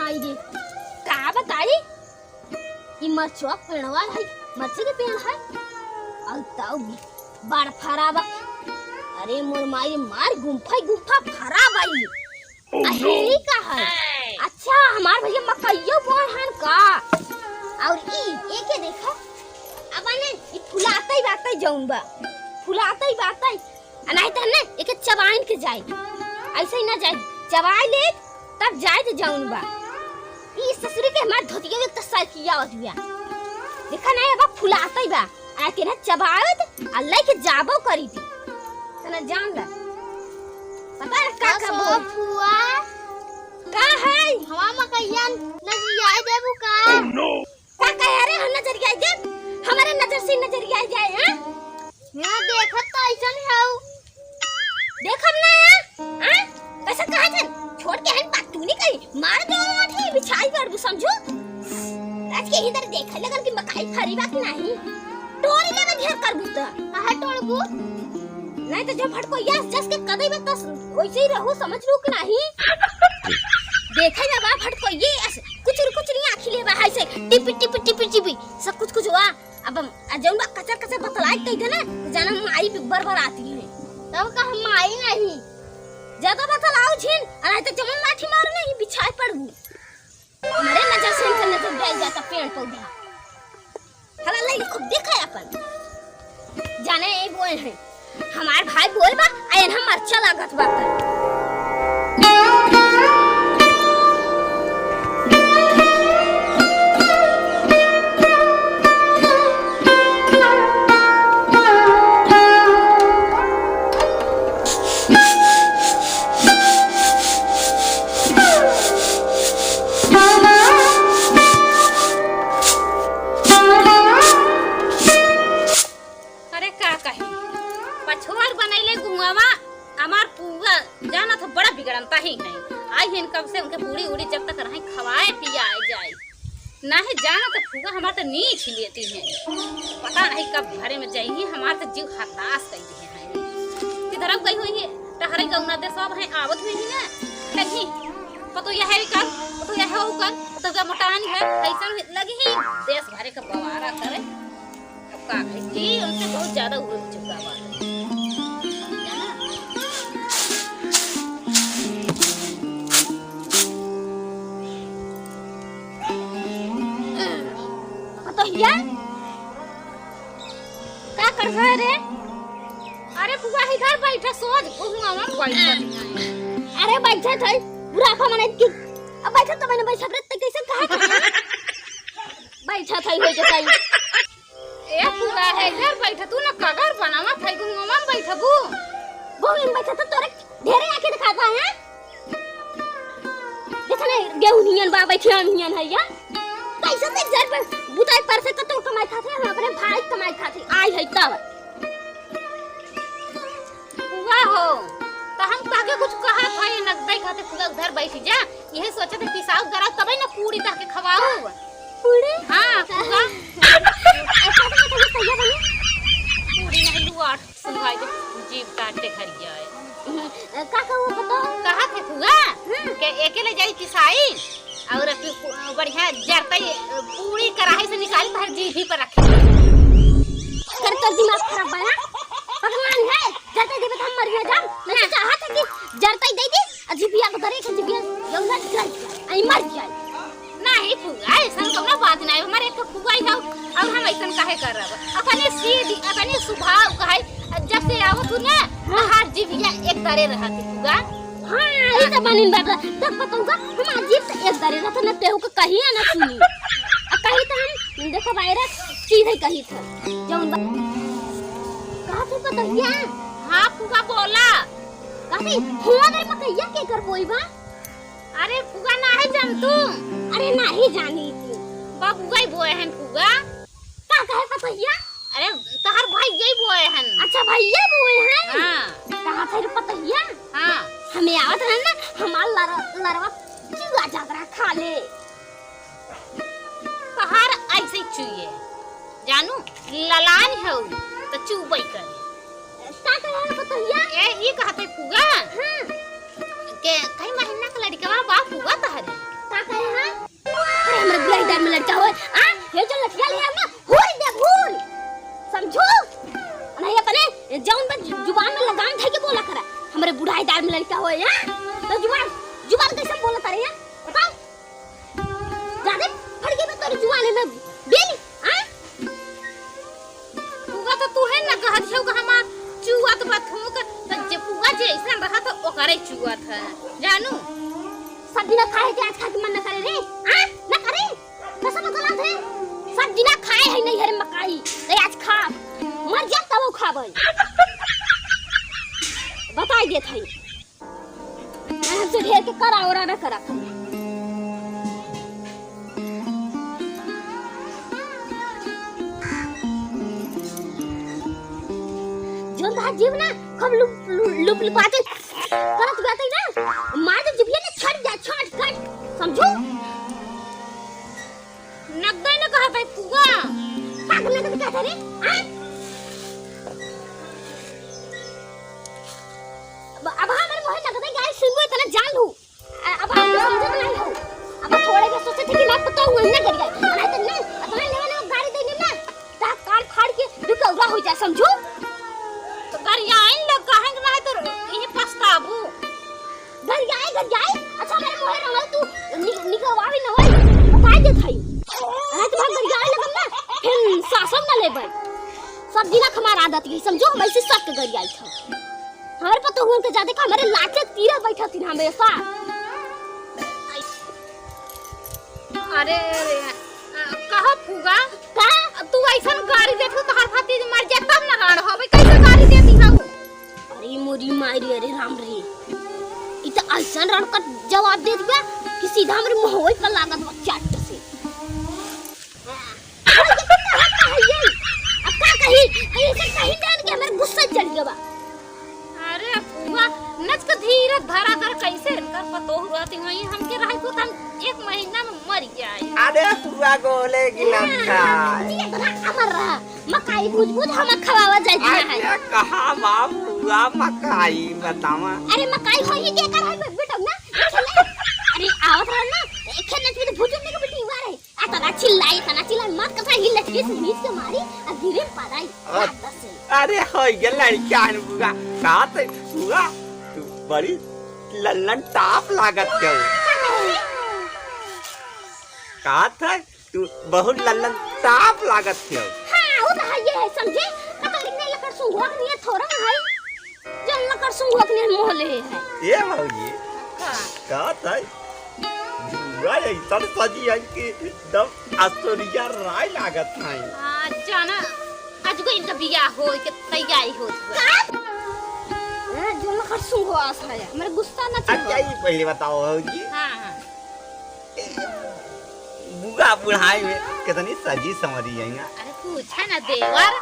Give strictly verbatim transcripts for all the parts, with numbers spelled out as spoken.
आई रे, का बताई? ई मरचवा पेड़वा है, मरचे के पेड़ है। और ताऊ भी बड़ फरा बा। अरे मोर माई, मार गुम्फा गुम्फा फरा बा ई। Oh, no! अहेरी का है? अच्छा, हमार भैया मकइयो बोए हन का? और ई, एके देखा, अब ने, ई फुलातई बातई जौन बा, फुलातई बातई, आ नाहीं त ने, एके चबाइन के जाए, ऐसे ही ना जाए, चबाई ले, तब जाए तो जौन बा। ई ससुरी के हमार धोतिया एक तो साइकिया होत बिया, देखा ना, अब फुलातई बा। आ के ना चबावत, आ लइके जाबो करी थी। तना जान ला। पता है का का का बोल? फुआ? का है? हवा मकैया नजरिया देबू का? Oh, no! का कहे रे, हम नजरिया देब? हमारे नजर से नजरिया जाए, हाँ? यहाँ देखत तो ऐसन है। देखब ना, हाँ? कैसे कहा थे? छोड़ के हन बात तू नहीं कही। मार दे लाठी, बिछाई करबू, समझू? आज के इधर देखे लगन कि मकई फरी बा कि नहीं। टोरी लेवे ढेर करबू त। काहे टोरबू? नहीं तो जो भटकोइया जस के कदई बा तस वैसे ही रहू, समझ लू कि नहीं? देखे ना बा भटकोइये अस कुचुर कुचुर आँखी लेवा है से टिपी टिपी टिपी टिपी सब कुछ कुछ हुआ। अब हम, आ जौन बा कचर कचर बतलाई कह देना, तो जाना माई भी बरबराती है। तब का हम माई नहीं। ज्यादा बतलाओ झिन, आ नहीं तो जमन लाठी मार नहीं, बिछाए पड़बू। हमारे नजर से इनका नजर गए जाता पेड़ पौधा। हला ले खूब देखा अपन। जाने यही बोए हैं। हमार भाई बोल बा, आ एनहा मरचा लागत बा कर। अरे का कही, पछवार बनैले गुआवा, हमार पुआ जाना तो बड़ा बिगड़नता ही है। आई हिन कब से उनके पूरी उड़ी जब तक रहे खवाए पियाए जाए। नाही जाना तो फुआ हमार तो नीच ही लेती है। पता नहीं कब घरे में जाइए, हमार तो जीव हताश कर दिए हैं। किधर अब गई हुई है, टहरे गौना दे सब हैं, आवत हुई है ना। नहीं, पतो यह है कर, पतो यह है वो कर, तो का मटान है, ऐसा लगी ही देश भरे का बवारा करे। अब का कहे जी, उनसे बहुत ज्यादा उड़ चुका बात है। जाना? पतोहिया, का कर रहे रे? अरे फुआ, इधर बैठा, सोच, हुआ हम बैठा। अरे बैठा थे, बुढ़ापा मने की, अब बैठा तो मैंने बैठा, रे, ते कैसे कहा था? बैठा था, हो जाता है। ए फुआ, है इधर बैठा, तू ना कगर बनावा था, घुमा में बैठबू। घूम में बैठा तो तोरे ढेरे आके दिखाता है। देखा नहीं, गेहूं नियन बा, बैठिया नियन है या। कैसे ते जज पर बुताई पर से कतो कमाई खाते हैं, अपने भाई कमाई खाते, आई है तब। फुआ हो, तो हम ताके कुछ कहा था, ये नगदाई खाते फुआ उधर बैठी जा। यही सोचे थे पिसाऊ गरा तबे न पूरी ताके खवाऊ। पूरी? हाँ, फुआ। अच्छा, तो कभी सही बनी? पूरी नहीं लुआट। सुन भाई, तो जीभ काटे खरिया है। का कहू बताओ? कहा थे फुआ हम्म। के एके ले जाई पिसाई और फिर पु-, बढ़िया जरतई पूरी कढ़ाई से निकाली तहर जीभी पर रखे। कर तोर दिमाग खराब बा ना? भगवान है, जरतई देबे तो हम मर गया जाम। मैं तो चाहत है कि जरतई दे दे, आ जीभिया को धरे के जीभिया जौन ना जल जाए, आई मर जाए। नहीं फुआ, ऐसन कौनो बात नहीं। हमारे एक फुआ ही हौ, और हम ऐसन काहे करब? अतने सीधी, अतने सुभाव कहे, जब से आवत हूँ ना, हाँ। हर जीभिया एक तरे रहती फुआ। हाँ, ये तो मानिन बात। तब बताऊंगा, हमार जीभ तो एक तरे रहता, न केहू के कहिए न सुनी। आ कही तो हम, देखो बायरे, सीधे कही था। जौन बा-, कहा थे पतोहिया? हाँ फुआ बोला। कहा थे, हुआ नहीं पतोहिया के कर बोई बा? अरे फुआ, नाहीं जान तू? अरे नाहीं जानी थी। बबुआ ही बोए हन फुआ। का कहे पतोहिया? अरे तहर भैया ही बोए हन। अच्छा भैया बोए हन? हाँ। कहा थे रे पतोहिया? हाँ। हमें आवत रहन ना, हमार लर-, लरवा चुआ जात रहा खा ले। तहार ऐसे ही चुइए। जानू, ललान हौ, त चुबई करे। का कहे है पतोहिया? ए, ई कहत है फुआ? हाँ। के कई महीना का लड़कवा बा फुआ तहरे? का कहे है? आईदार में लड़का होए, हाँ? तो जुबान, जुबान कैसे बोलत रहे, हाँ? बताओ। जादे फड़ गई बा तोर जुबान में बेल, हाँ? फुआ तो तू है ना कहत छौ कि हमार चुअत बा थूक, तो जे फुआ जे ऐसन रहा तो ओकरे चुअत है, जानू? सब दिन खाए के आज खाए के मन न करे रे, हाँ? न करे? कसम गलत है। सब दिना खाए है नहीं हरे मकाई, तो आज खा, मर जा तब खाबे। बताई देत है, हमसे ढेर के करा ओरा न करा। जोन तहार जीव ना खूब लुप, लुप, लुप, लुपाते करत बाटे ना, मार दे जिभिया ना छट जा, छट, कट, समझो? नगदे न कहत है फुआ। का नगद कहत है रे? आय? अब, अब हमरे मोहे नगदे गाय सुनबो इतना जान लू। अ-, अब हम तो समझत नहीं हो। अब थोड़े के सोचे थे कि ना पता हुआ ना कर जाए। नहीं तो नहीं, अपना लेवे ना गाड़ी दे ना। ता कान फाड़ के दुकौरा हो जाए, समझो? तो गरियाइन लोग कहेंगे ना तो यही पछताबू। गरियाई, गरियाई। अच्छा, मेरे मोहे रंगल तू नि-, निकलवावी न होई। बताई देत हई। अरे तुम्हार गरियाई लगन ना, फिर सासम ना लेबै। सब दिना हमार आदत यही समझो, हम ऐसे सक गरियाई था। हमारे पतोहुअन के जादे का हमारे लाचे तीरा बैठा थी हमेशा। अरे, अरे, अ, कहो फुआ, का? तू ऐसन गारी देत हो, तोहार भतीज मर जाए तब ना राड़ होवे, कैसे गारी देती हो? अरे मोरी माई रे, अरे राम रे, ई त ऐसन रड़कत जवाब देत बा कि सीधा हमरे मुंहवे पर लागत बा चट से। अब का कही? कहीं से कहीं जान के हमारे गुस्सा चढ़ गया बा। अरे फुआ, नच के धीरज धरा कर, कैसे इनकर पतोह रहती हुई, हमके रहे तो हम एक महीना में मर जाए। अरे फुआ गोले गिलत हाँ, खाए। जिया तो ना अमर रहा। मकाई भुज भुज हम खवावा जाए ना है। अरे कहाँ बा फुआ मकाई बतावा? अरे मकाई होई के कर है बेटा ना? अरे आवत रहा ना, एक खेत नच में तो भुज में बेटी हुआ रहे। अतना चिल्लाई, अतना चिल्लाई, मत कसा ही लचके से नीच के मारी, आ गिरे पड़ाई। अ-, लात से। अरे, हो गया लड़का हन बुआ। का ते बुआ? तू बड़ी लल्लन टाप लागत हो। का थे? तू बहुत लल्लन टाप लागत हो। हाँ, वो तो है, ये है, समझे? कतल इतने लकड़ सुंघवा के लिए थोड़ा ना है। जौन लकड़ सुंघवा के लिए मोह ले है। ए भौजी, का? का ताई? बुआ ऐसन सजी है कि एकदम अस्तुरिया राय लागत है। हाँ, जाना, आज को इनका बियाह हो के तैयारी होत बा। का? हाँ, जौन लकड़ सुंघवा आस है, मेरे गुस्सा ना अच्छा, चढ़ो। ई पहले बताओ भौजी। हाँ, हाँ। बुआ बुढ़ाई में कितनी सजी संवरी है ना। अरे पूछा ना देवर,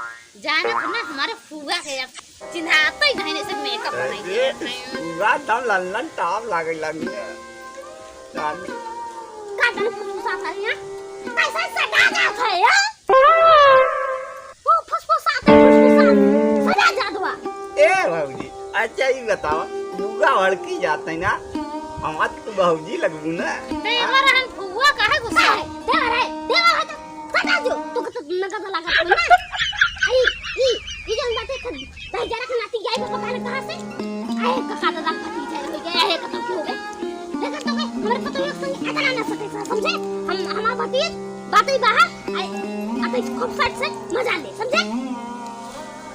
जानत हो ना हमारे फुआ के अब चिन्हाते ही घने से मेकअप बनाई अरे, देत हैं। पूरा दम लल्लन टाप लागे लगी है। रानी। का जाने फुसफुसात है यहाँ? कैसे सटा जात है, हाँ? वो फुसफुसात है, फुसफुसात। सटा जात बा। ए भौजी, अच्छा ई बताओ, बुआ भड़की जात है ना, हमार तू भौजी लगबू ना। देवर हन फुआ काहे गुस्सा? देवर है, देवर है तो सटा जो, तू के तो नगद लागत हो ना। आई, ई, ई जौन बाटे ख-, भाई जरा के नाती आई को पता ना कहाँ से। आए कका दादा भतीजा हो गए, आए कतौ के हो गए। देखत तो के, हमरे पतोहिया के संग अतना ना सटे सा, समझे? हम, हमार भतीज, बात ही बाहर, आए, अतई खूब सट से मजा ले, समझे?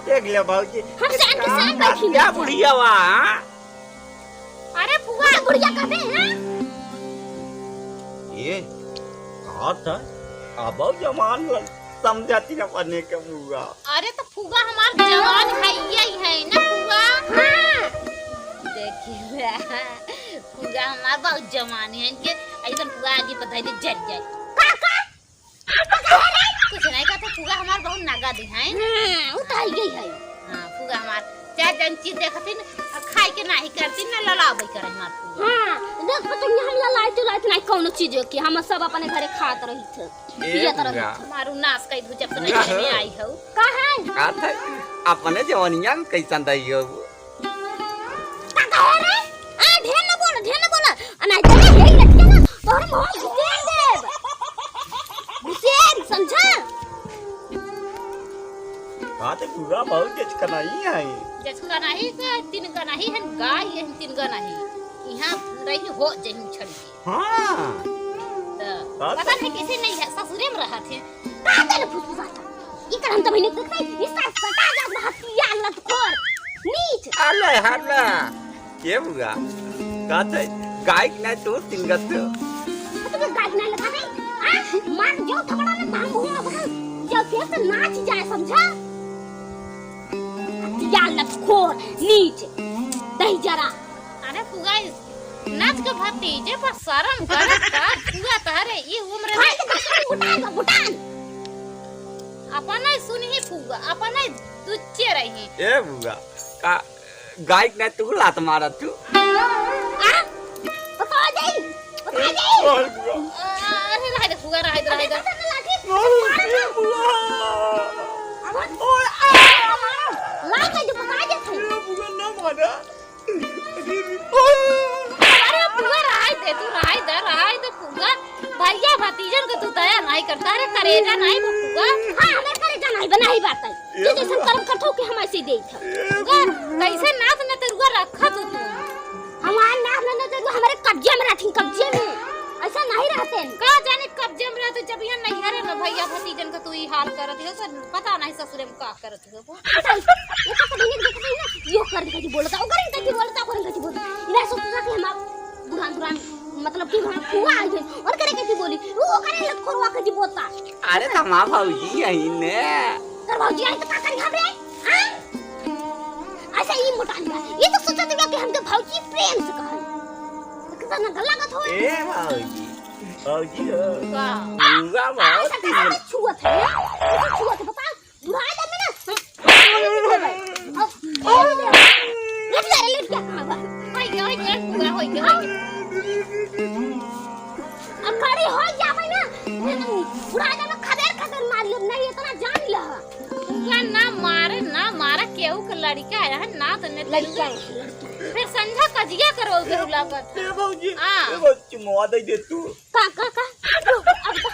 देख ले बाबूजी, हमसे एक आके काम साथ कर बैठी दिया बैठी। बुढ़िया वा, हाँ? अरे फुआ, तो बुढ़िया कहबे, हाँ? ये, का था? अब जवान लग-, समझती ना बने के फुआ। अरे तो फुआ हमार जवान है, यही है ना फुआ? हाँ। देखिए, फुआ हमार बहुत जवान है, इनके ऐसन फुआ आगे पता ही जल जाए। का, का? कुछ नहीं कहते, फुआ हमार बहुत नगद है। हाँ, वो तो है ही है। हाँ, फुआ हमार चार जन चीज देखतिन, खाए के नाही करतिन, ना ललावे करे हमार फुआ। हाँ, देख पतंग हम ललाइत उलाइत नाही कौनो चीज के, हम सब अपने घरे खात रही थे, ए पियत रही फुआ। थे। मारू नाश कई दू जब से फुआ नहीं हो। में आई हो। का है? का था? अपने जवानिया में कैसन रही हो? का कहे रे? आ, ढेर न बोल, ढेर न बोल। आ, नहीं तो रे, यही लटके ना, तोहरे मुंह में घुसेड़ देब। घुसेड़, समझा? का ते पूरा बहुत जचकनाही है। जचकनाही का तीन गनाही है, गाय है तीन गनाही। यहाँ रही हो जहीं छड़ी के। हाँ। तो बात पता नहीं कैसे नहीं है, ससुरे में रहा थे। का तेरे फुसफुसाता? ई कर हम तो बहिनी देख रही, इसका सटा जात रहा, पिया लतखोर, नीच। अले हल्ला। के बुआ? कहते गायक नहीं तू सिंगर तू। तुझे गायक नहीं लगा रे? आ? मार जो थपड़ा में धाम हुआ बगल। जो फिर से नाच जाए समझा? या लतखोर, नीच, दही जरा। अरे फुआ, नाच के भतीजे पर शर्म कर का? फुआ तहरे ई उम्र में भाई के दस बुटान, बुटान। अपना ही सुनही फुआ, अपना ही दुच्चे रही। ए बुआ, का गायक नहीं तू लात मारत तू। आ? पता जाई, पता जाई। मार बुआ। अरे रह दे फुआ, रह दे, रह दे। अरे मार ना। बुआ। अब ओए, आ। ला के जो पता जाई। ए बुआ ना मारा। अरे फुआ रह दे, तू रह दे, रह दे फुआ। भैया भतीजन के तू दया नहीं करता, अरे करेजा नहीं बा फुआ। हाँ, हमें करेजा नहीं बा, नहीं बात है। ये जैसन कर्म करत हो कि हम ऐसे ही देत हन। ए, कैसे नाच न तेरुआ रखा तू तू? हमार नाच न तेरुआ हमारे कब्जे में रहती, कब्जे में। ऐसा नहीं रहते हैं। का जाने कब्जे में रहते, जब यहाँ नैहरे में भैया भतीजन का तू ई हाल करत हो, तो पता नहीं ससुरे में का करत हो। अच्छा, ये तो कभी नहीं देखते हैं ना, यो कर दिखा जी बोलता, वो कर दिखा जी बोलता, वो कर दिखा जी बोलता। इधर सोचता कि हम आप दुरान, दुरान, मतलब कि हम फुआ आ गए, और करे के थी बोली, वो करे लखोरवा के जी बोलता। अरे, त हमार भौजी यही ने। तर भौजी आई तो का करी हमरे? हाँ? अच्छा, ई मोटा लिया। ये तो सोचा था कि हमके भौजी प्रेम से कहे। कितना गला का थोड़ा। ए भौजी, भौजी हो। का? बुआ बहुत अच्छा, छुअत है, छुअत है, बता। बुढ़ा आदमी ना, हम, हम, हम, हम, लेट जा रे, लेट जा, कहाँ बा? होई गया, होई गया, पूरा होई गया, होई गया। अब खड़ी हो जा भाई ना, बुढ़ा आदमी खदेर खदेर मार ले, नहीं इतना जान ला। पूरा ना मारे, ना मारे, केहू के लड़का है, ना तो ने लड़का है, लड़का। फिर संझा कजिया करो, उधर लागत। ए भौजी, हाँ। ए भौजी, चुमवा दे दे तू। का, का, का? अब तो